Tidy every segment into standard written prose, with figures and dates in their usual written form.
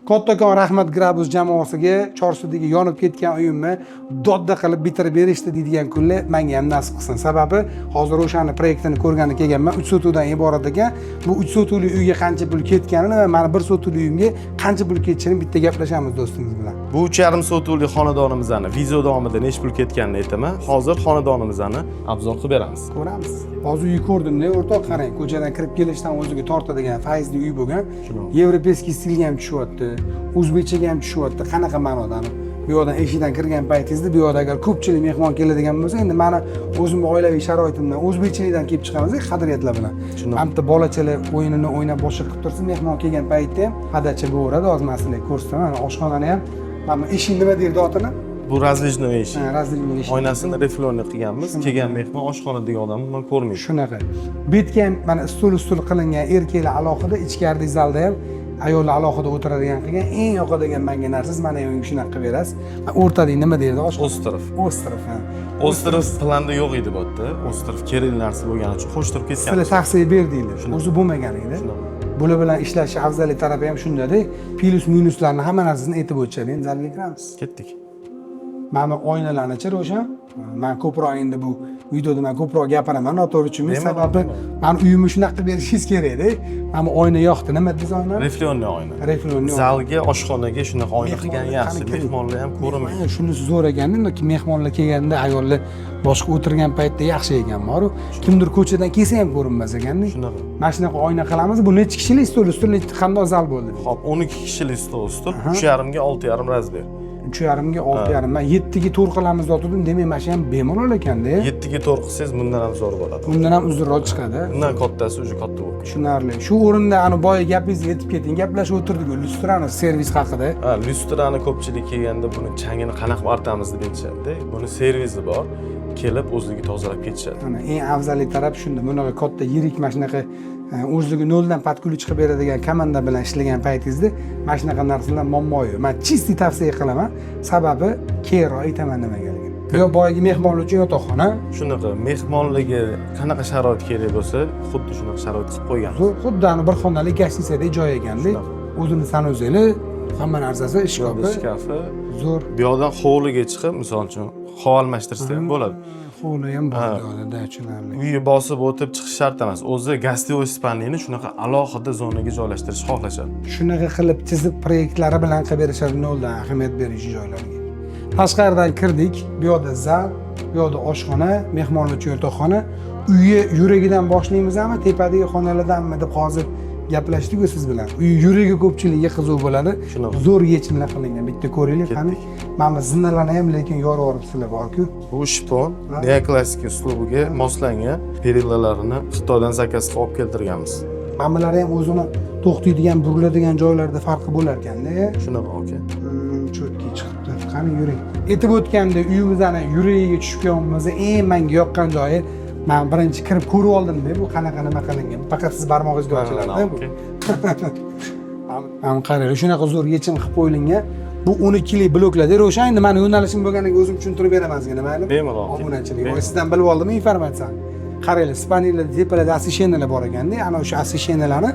Kattakon rahmat Grabus jamoasiga, Chorsudagi yonib ketgan uyimni dodda qilib bitirib berishdi deydigan kunlar menga ham nasib qilsin. Sababi hozir o'shani proyektini ko'rgani kelganman. 3 sotuvdan iborat ekan. Bu 3 sotuvli uyga qancha pul ketganini va mani 1 sotuvli uyimga qancha pul ketishini bitta gaplashamiz do'stimiz bilan. Bu 3,5 sotuvli xonadonimizni video davomida necha pul ketganini aytaman. Hozir xonadonimizni обзор qilib beramiz. Ko'ramiz. Hozir uy ko'rdimda, o'rtoq, qarang, ko'chadan kirib kelishdan o'ziga tortadigan fayzli uy bo'lgan. Европейский stilga ham tushyapti, o'zbekchaga ham tushyapti. Qanaqa ma'noda? Bu yoqdan eshikdan kirgan paytingizda, bu yoqda agar ko'pchilik mehmon keladigan bo'lsa, endi mani o'zimni oilaviy sharoitimdan, o'zbekchilikdan kelib chiqamiz, qadriyatlar bilan. Mana bitta bolachalar o'yinini o'ynab, boshqa qilib tursa, mehmon kelgan paytda ham подача bo'laveradi. Hozir man sizlarga ko'rsataman. Mana oshxonani ham, mana bu eshik nima deydi otini? Bu раздвижной eshik. Ha, раздвижной eshik. Oynasini рифленый qilganmiz. Kelgan mehmon oshxonadagi odamni umuman ko'rmaydi. Shunaqa. Bu yerga ham mana stul stul qilingan, erkaklar alohida, ichkarida zalda ham ayollar alohida o'tiradigan qilgan. Eng yoqadigan manga narsasi, mana uyimga shunaqa qilib berasiz. O'rtadagi nima deydi oshxona? Остров. Остров, ha. Остров planda yo'q edi bu yerda. Остров kerakli narsa bo'lgani uchun qo'shtirib Sizlar ketganmiz. Tavsiya berdinglar, o'zi bo'lmagan edi. Shunaqa. Bular bilan ishlashi afzallik tarafi ham shundada, plyus minuslarni hamma narsasini aytib o'tishadi. Endi zalga kiramiz. Ketdik. Mana bu oynalarnichi, Ravshan, man ko'proq, endi bu videoda man ko'proq gapiraman, noto'g'ri tushunmang. Bemalol, Sababi mani uyimni shunaqa qilib berishingiz kerakda. Mana bu oyna yoqdi. Nima dedingiz oynani? Рифленый oyna. Рифленый. Zalga, oshxonaga shunaqa oyna qilgan yaxshi. Mehmonlar ham ko'rinmaydi. Ha, shunisi zo'r ekanda, mehmonlar kelganda, ayollar boshqa o'tirgan paytda yaxshi ekan boru, kimdir ko'chadan kelsa ham ko'rinmas ekanda. Shunaqa. Mana shunaqa oyna qilamiz. Bu nechi kishilik stol ustol, nechi, qandoq zal bo'ldi? Xo'p, 12 kishilik stol ustol, 3,5 ga 6,5 размер. 3,5 ga 6,5. Man 7 ga 4 qilamiz deb, demak, mana shu ham bemalol ekanda. 7 ga 4 qilsangiz, bundan ham zo'r bo'ladi. Undan ham uzunroq chiqadi. Bundan kattasi уже katta bo'lib ketadi. Tushunarli. Shu o'rinda ani boya gapingizga yetib keting, gaplashib o'tirdik lyustrani servis haqida. Ha, lyustrani ko'pchilik kelganda buni changini qanaqa qilib artamiz deb aytishadi. Buni servisi bor. Kelib o'zligi tozalab ketishadi. Mana eng afzalli taraf shunda. Bunaqa katta, yirik, mana shunaqa o'zligi noldan под ключ chiqib beradigan komanda bilan ishlagan paytingizda mana shunaqa narsalar muammo yo'q. Man чистый tavsiya qilaman, sababi keyinroq aytaman nimagaligini. Bu yoq boyagi mehmonlar uchun yotoqxona. Shunaqa, mehmonlarga qanaqa sharoit kerak bo'lsa, xuddi shunaqa sharoit qilib qo'yganmiz. Zo'r, xuddi ani bir xonali гостиница dek joy ekanda. Shunaqa. O'zini санузел i, hamma narsasi, shkafi. Shkafi. Zo'r. Bu yoqdan hovliga chiqib, misol uchun, havo almashtirsa ham bo'ladi. Hovli ham bor Ha. bu yoqda, tushunarli. Uyga bosib o'tib chiqish shart emas. O'zi гостевой спальня ni shunaqa alohida zonaga joylashtirishni xohlashadi. Shunaqa qilib chizib, proyektlari bilan qilib berishadi noldan, ahamiyat bering shu joylarga. Tashqaridan kirdik, bu yoqda zal, bu yoqda oshxona, mehmonlar uchun yotoqxona. Uyi yuragidan boshlaymizmi, tepadagi xonalardanmi deb hozir gaplashdik-ku siz bilan. Uy yuragi ko'pchilikka qiziq bo'ladi. Shunaqa. Zo'r yechimlar qilingan, bitta ko'raylik, qani. Mana bu zinalarni ham lekin yorib yuboribsizlar borku. Bu shpon neoklassik uslubiga moslangan, перила larini Xitoydan заказ qilib olib keltirganmiz. Mana bular ham o'zini to'xtaydigan, buriladigan joylarda farqi bo'lar ekanda. Shunaqa, aka. Чётко chiqibdi. Qani, yuring. Aytib o'tganda, uyimizni yuragiga tushib kelyapmiz. Eng menga yoqqan joyi, man birinchi kirib ko'rib oldimda, bu qanaqa, nima qilingan. Faqat siz barmog'ingizga ochiladi bu. Mana qaranglar, shunaqa zo'r yechim qilib qo'yilgan. Bu 12 lik bloklarda, Ravshan, endi mani yo'nalishim bo'lganiga o'zim tushuntirib beraman sizga, mayli? Bemalol. Obunachilik. Bemalol. Sizdan bilib oldim informatsiyani. Qaranglar, спальня lar tepalarda освещения lar bor ekanda, ana o'sha освещения larni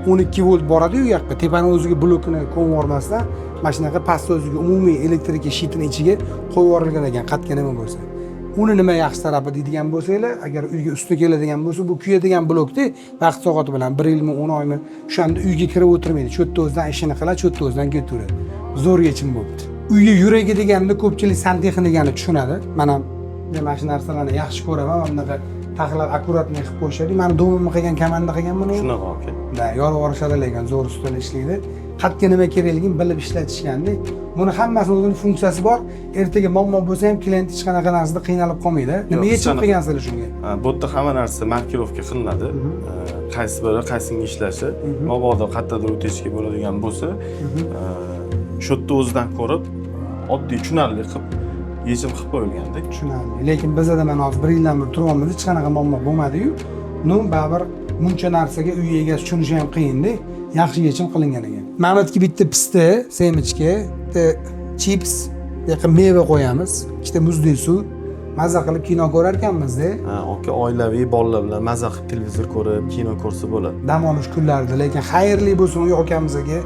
12 volt boradi-yu u yoqqa. Tepani o'ziga blokini ko'mib yubormasdan, mana shunaqa pastda o'ziga umumiy elektrika щит ini ichiga qo'yib yuborilgan ekan, qatga nima bo'lsa. Uni nima yaxshi tarafi deydigan bo'lsanglar, agar uyga usti keladigan bo'lsa, bu kuyadigan blokda vaqt soati bilan 1 yilmi, 10 oymi, o'shanda uyga kirib o'tirmaydi. Shu yerda o'zidan ishini qiladi, shu yerda o'zidan ketaveradi. Zo'r yechim bo'libdi. Uyga yuragi deganda ko'pchilik santexnikani tushunadi. Man ham mana shu narsalarni yaxshi ko'raman. Mana bunaqa taxlab, аккуратный qilib qo'yishadi. Mani дом imni qilgan komanda qilgan buni. Shunaqa, aka. Да, yorib yuborishadi, lekin zo'r ustalar ishlaydi. Qayerga nima kerakligini bilib ishlatishganda. Buni hammasini o'zini funksiyasi bor. Ertaga muammo bo'lsa ham klient hech qanaqa narsada qiynalib qolmaydi. Nima Yo'q, yechim qilgansizlar shunga? Ha, bu yerda hamma narsa маркировка qilinadi. Qaysi biri qaysinga ishlashi, mabodo qayerdadir утечка bo'ladigan bo'lsa, shu yerda o'zidan ko'rib, oddiy, tushunarli qilib yechim qilib qo'yilganda. Tushunarli. Lekin bizada mana hozir bir yildan beri turyapmiz, hech qanaqa muammo bo'lmadi-yu. Ну, baribir buncha narsaga uy egasi tushunishi ham qiyinda. Yaxshi yechim qilingan ekan. Mamatga bitta pista, семечка, bitta chips, bu yoqqa meva qo'yamiz, ikkita muzli suv. Maza qilib kino ko'rar ekanmiz-da. Ha, aka, oilaviy, bolalar bilan maza qilib televizor ko'rib, kino ko'rsa bo'ladi. Dam olish kunlarida, lekin xayrli bo'lsin uy akamizga.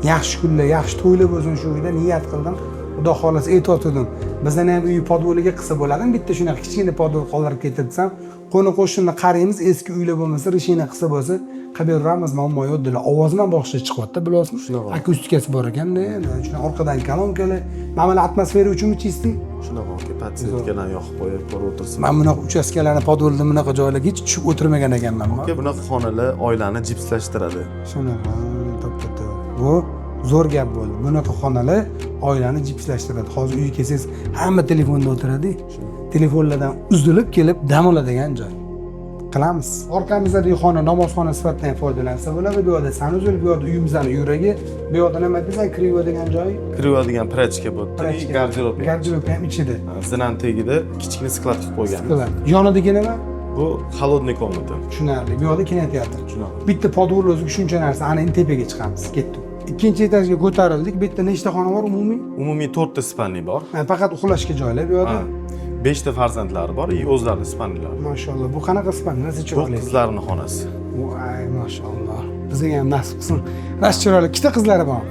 Yaxshi kunlar, yaxshi to'ylar bo'lsin shu uyda niyat qildim. Xudo xohlasa aytyotgandim. Bizani ham uyi podvoliga qilsa bo'ladimi? Bitta shunaqa kichkina podvol qoldirib ketdi desam, qo'ni qo'shnini qaraymiz, eski uylar bo'lmasa, решение qilsa bo'lsa, qilib beraveramiz, muammo yo'q dedilar. Ovozim ham boshqa chiqyapti, bilasizmi? Shunaqa. Akustikasi bor ekanda, shuni orqadan kolonkalar. Mana bular atmosfera uchunmi чистый? Shunaqa aka, подсветка larni yoqib qo'yib ko'rib o'tirsa. Man bunaqa uchastkalarni podvolda bunaqa joylarga hech tushib o'tirmagan ekanman. Aka, bunaqa xonalar oilani jipslashtiradi. Shunaqa, to'p to'p to'p. Bu zo'r gap bo'ldi. Bunaqa xonalar oilani jipslashtiradi. Hozir uyga kelsangiz hamma telefonda o'tiradi. Telefonlardan uzilib kelib dam oladigan joy. Qilamiz. Orqamizdagi xona namozxona sifatida ham foydalansa bo'ladi. Bu yoqda санузел, bu yoqda uyimizni yuragi, bu yoqda nima desan, kir yuvadigan joy, Kir yuvadigan прачка bu yerda, Прачка. garderob ham. Garderob ham ichida. Zinani tagida kichkina склад qilib qo'yganmiz. Qiladi. Yonidagi nima? Bu холодный комната. Tushunarli. Bu yoqda kinoteatr. Shunaqa. Bitta podvol o'ziga shuncha narsa. Ana endi tepaga chiqamiz. Ketdik. Ikkinchi etajga ko'tarildik. Bu yerda nechta xona bor umumiy? Umumiy 4 ta спальни bor. Ha, faqat uxlashga joylar bu yoqda. Ha, 5 ta farzandlari bor, и o'zlarini спальни lari. Mashalloh. Bu qanaqa спальни? Rosa Bu chiroyli. qizlarning xonasi. Voy, mashalloh. Bizga ham nasib qilsin. Rosa chiroyli. Ikkita qizlari bor.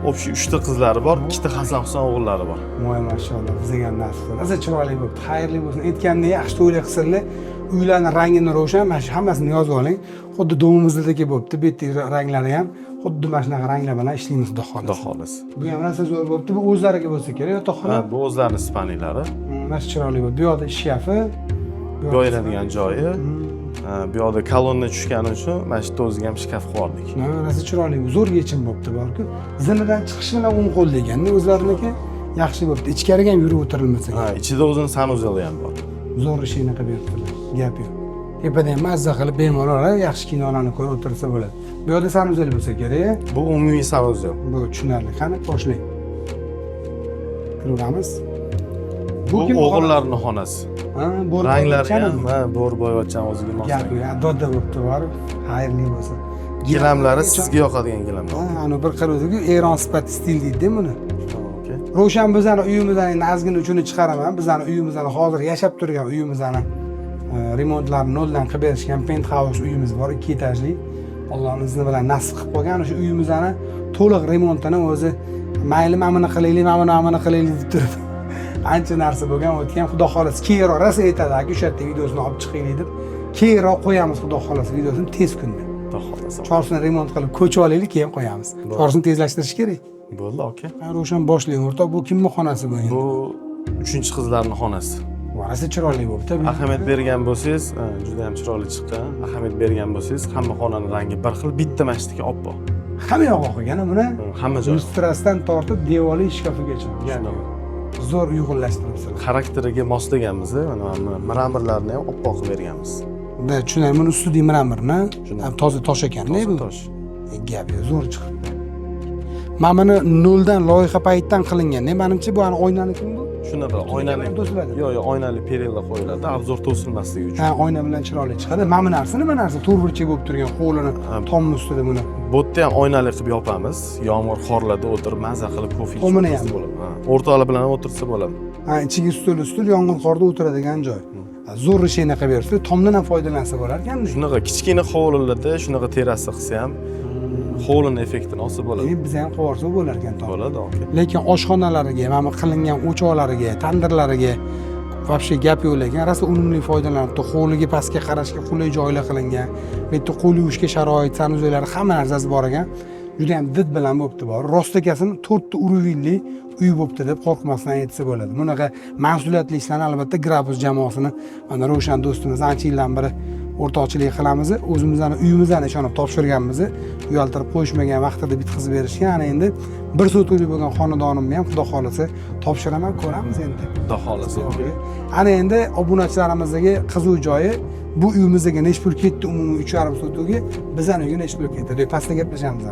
Общий 3 ta qizlari bor, ikkita Hasan Husan o'g'illari bor. Voy, mashalloh. Bizga ham nasib qilsin. Rosa chiroyli bo'libdi. Xayrli bo'lsin. Aytganimdek yaxshi to'ylar qilsinlar. Uylarni rangini ro'shan, mana shu hammasini yozib oling. Xuddi domimizdagi bo'libdi. Bu yerda ranglari ham xuddi mana shunaqa ranglar bilan ishlaymiz, xudo xohlasa. Xudo xohlasa. Bu ham rosa zo'r bo'libdi. Bu o'zlariga bo'lsa kerak, yotoqxona. Ha, bu o'zlarini спальни lari. Mana shu chiroyli bo'libdi. Bu yoqda shkafi. Bu yoqda Joylanadigan joyi. Ha, bu yoqda kolonna tushgani uchun mana shu yerda o'ziga ham shkaf qilib yubordik. Ha, rosa chiroyli, zo'r yechim bo'libdi borku. Zinadan chiqishi bilan o'ng qo'lda ekanda o'zlariniki. Yaxshi bo'libdi. Ichkariga ham yurib o'tirilmasa Ha, ichida o'zini санузел i ham bor. Zo'r ishini qilib beribdilar. Gap yo'q. Tepada ham mazza qilib bemalol yaxshi kinolarni ko'rib o'tirsa bo'ladi. Bu yoqda санузел bo'lsa kerak. Bu umumiy санузел. Bu tushunarli. Qani, boshlang. Kiraveramiz. Bu kim? o'g'illarning xonasi. Ha, bo'ri Ranglari ham, boyvachchami? ha, bo'ri boyvachchani o'ziga mos. Gap yo'q. Dodda bo'libdi borib. Xayrli bo'lsin. Gilamlari sizga yoqadigan gilamlar. Ha, anu bir qiluvdiku, Eron sifat stil deydi buni. Okey. Ro'shan, bizani uyimizni endi ozgina uchini chiqaraman. Bizani uyimizni, hozir yashab turgan uyimizni remontlarini noldan qilib berishgan penthouse uyimiz bor, ikki etajli. Allohning izni bilan nasib qilib qolgan o'sha uyimizni to'liq remontini o'zi, mayli, mana buni qilaylik, mana buni, mana buni qilaylik deb turib ancha narsa bo'lgan, o'tgan. Xudo xohlasa keyinroq rosa aytadi aka, o'sha yerda videosini olib chiqaylik deb, keyinroq qo'yamiz, xudo xohlasa, videosini tez kunda. Xudo xohlasa. Chorsini remont qilib ko'chib olaylik, keyin qo'yamiz. Chorsini tezlashtirish kerak. Bo'ldi, aka. Ro'shan, boshlang, o'rtoq, bu kimni xonasi bu endi? Bu uchinchi qizlarning xonasi. Rosa chiroyli bo'libdi. Ahamiyat bergan bo'lsangiz, juda ham chiroyli chiqqan. Ahamiyat bergan bo'lsangiz, hamma xonani rangi bir xil, bitta mana shu yerga oppoq. Hamma yoq oq ekan buni. Hamma joy. Lyustrasidan tortib devoriy shkafigacha. Shunaqa. Zo'r uyg'unlashtiribsizlar. Xarakteriga moslaganmiz, mana bu мрамор larni ham oppoq qilib berganmiz. Да, tushunarli. Buni ustida мрамор ni, Shunaqa. toza tosh ekanda Toza bu. tosh. Gap yo'q, zo'r chiqibdi. Mana buni noldan loyiha paytidan qilingan. Ne, manimcha bu ani oynani kim bu? Shunaqa oynali. To'siladi. Yo'q, oynali perilla qo'yiladi, обзор to'silmasligi uchun. Ha, oyna bilan chiroyli chiqadi. Mana bu narsa nima narsa? To'rtburchak bo'lib turgan hovlini tomni ustida buni. Bu yerda ham oynali qilib yopamiz. Yomg'ir qorlarda o'tirib maza qilib kofe ichib Tomini o'tirsa ham. bo'ladi. Ha, o'rtoqlar bilan ham o'tirsa bo'ladi. Ha, ichiga stol, yomg'ir qorda o'tiradigan joy. Ha, zo'r решение qilib beribsiz. Tomdan ham foydalansa bo'lar ekan. Shunaqa kichkina hovlilarda shunaqa terrasa qilsa ham hovlini effektini olsa bo'ladi. Demak, biz ham qilib yuborsak bo'lar ekan tom. Bo'ladi, aka. Lekin oshxonalariga, mana bu qilingan o'choqlariga, tandirlariga вообще gap yo'q, lekin rosa unumli foydalanibdi. Hovliga pastga qarashga qulay joylar qilingan. Bu yerda qo'l yuvishga sharoit, санузел lari, hamma narsasi bor ekan. Juda ham did bilan bo'libdi bor. Rostakasini to'rtta уровень li uy bo'libdi deb qo'rqmasdan aytsa bo'ladi. Bunaqa mas'uliyatli ishlarni albatta Grabus jamoasini, mana Ro'shan do'stimiz, ancha yildan beri o'rtoqchilik qilamiz. O'zimizni uyimizni ishonib topshirganmiz. Uyaltirib qo'yishmagan, vaqtida bitkazib berishgan. Ana endi bir sotuvli bo'lgan xonadonimni ham xudo xohlasa topshiraman, ko'ramiz endi. Xudo xohlasa. Ana endi obunachilarimizdagi qiziq joyi, bu uyimizga necha pul ketdi umumiy 3,5 sotuvga, bizani uyga necha pul ketdi deb pastda gaplashamiz.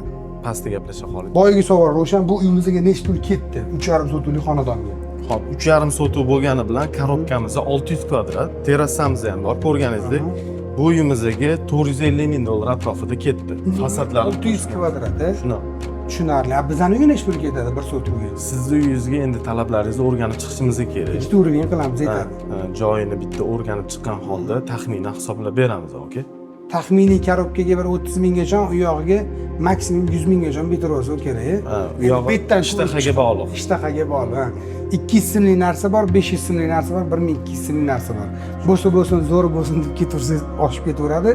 Pastda gaplasha qoling. Boyagi savol, Ro'shan, bu uyimizga necha pul ketdi 3,5 sotuvli xonadonga? Xo'p, 3,5 sotuv bo'lgani bilan коробка miz 600 kvadrat, terrasamiz ham bor, ko'rganingizdek. Bu uyimizga 450 ming dollar atrofida ketdi. Fasadlari 600 kvadrat, e? Shunaqa. Tushunarli. A bizani uyga necha pul ketadi bir sotuvga? Sizni uyingizga endi talablaringizni o'rganib chiqishimiz kerak. Ikkita уровень qilamiz, Ha, aytadi. ha, joyini bitta o'rganib chiqqan holda taxminan hisoblab beramiz, aka. Taxminiy коробка ga bir 30 minggacha, u yog'iga maksimum 100 minggacha bitirib olsa kerak. Ha, u yog'i Bu yerdan ishtahaga bog'liq. Ishtahaga bog'liq, ha. 200 so'mlik narsa bor, 500 so'mlik narsa bor, 1200 so'mlik narsa bor. Bo'lsa bo'lsin, zo'r bo'lsin deb ketaversangiz, oshib ketaveradi.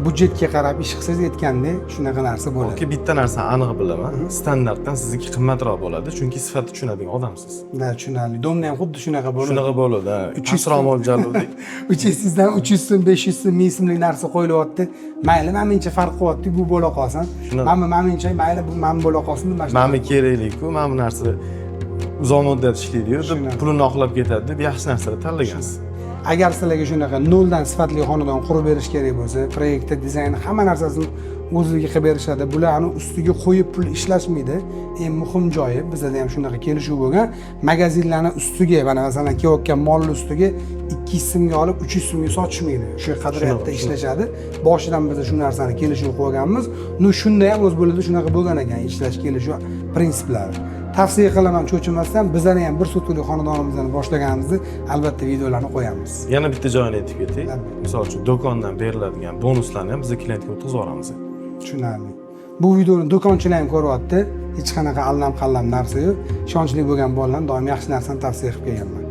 Budjetga qarab ish qilsangiz, aytgandek, shunaqa narsa bo'ladi. Yoki bitta narsani aniq bilaman, standartdan sizniki qimmatroq bo'ladi, chunki sifatni tushunadigan odamsiz. Да, tushunarli. Дом da ham xuddi shunaqa bo'ladi. Shunaqa bo'ladi, ha. Pastroq mo'ljallovdik. 300 dan 300 so'm, 500 so'm, 1000 so'mlik narsa qo'yilyapti. Mayli, mana buncha farq qilyapti, bu bo'la qolsin. Shunaqa. Mana buncha, mayli, bu mana bo'la qolsin deb mana shunaqa. Mana kerakliku, mana bu narsa uzoq muddat ishlaydiyu deb, Shunaqa. pulini oqlab ketadi deb yaxshi narsalar tanlagansiz. Agar sizlarga shunaqa noldan sifatli xonadon qurib berish kerak bo'lsa, proyektda, dizayn, hamma narsasini o'zligi qilib berishadi. Bularni ustiga qo'yib pul ishlashmaydi. Eng muhim joyi, bizada ham shunaqa kelishuv bo'lgan. Magazinlarni ustiga, mana masalan, kelayotgan molni ustiga 200 so'mga olib, 300 so'mga sotishmaydi. Shu qadriyatda ishlashadi. Boshidan biz shu narsani kelishuv qilib olganmiz. Ну, shunda ham o'z bo'ladi, shunaqa bo'lgan ekan ishlash, kelishuv prinsiplari. Tavsiya qilaman cho'chimasdan, bizlarni ham bir sutkalik xonadonimizni boshlaganimizda albatta videolarni qo'yamiz. Yana bitta joyini aytib ketay. Albatta. Misol uchun, do'kondan beriladigan bonuslarni ham biz klientga o'tkazib yuboramiz. Tushunarli. Bu videoni do'konchilar ham ko'ryapti. Hech qanaqa allam qallam narsa yo'q. Ishonchli bo'lgan bolalarni doim yaxshi narsani tavsiya qilib kelganman.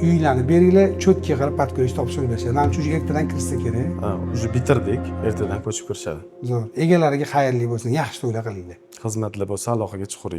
Uylarni beringlar, чётко qilib под ключ topshirib berishadi. Manimcha, уже ertadan kirsa kerak. Ha, уже bitirdik, ertadan ko'chib kirishadi. Zo'r. Egalariga xayrli bo'lsin, yaxshi to'ylar qilinglar. Xizmatlar bo'lsa, aloqaga chiqaveringlar.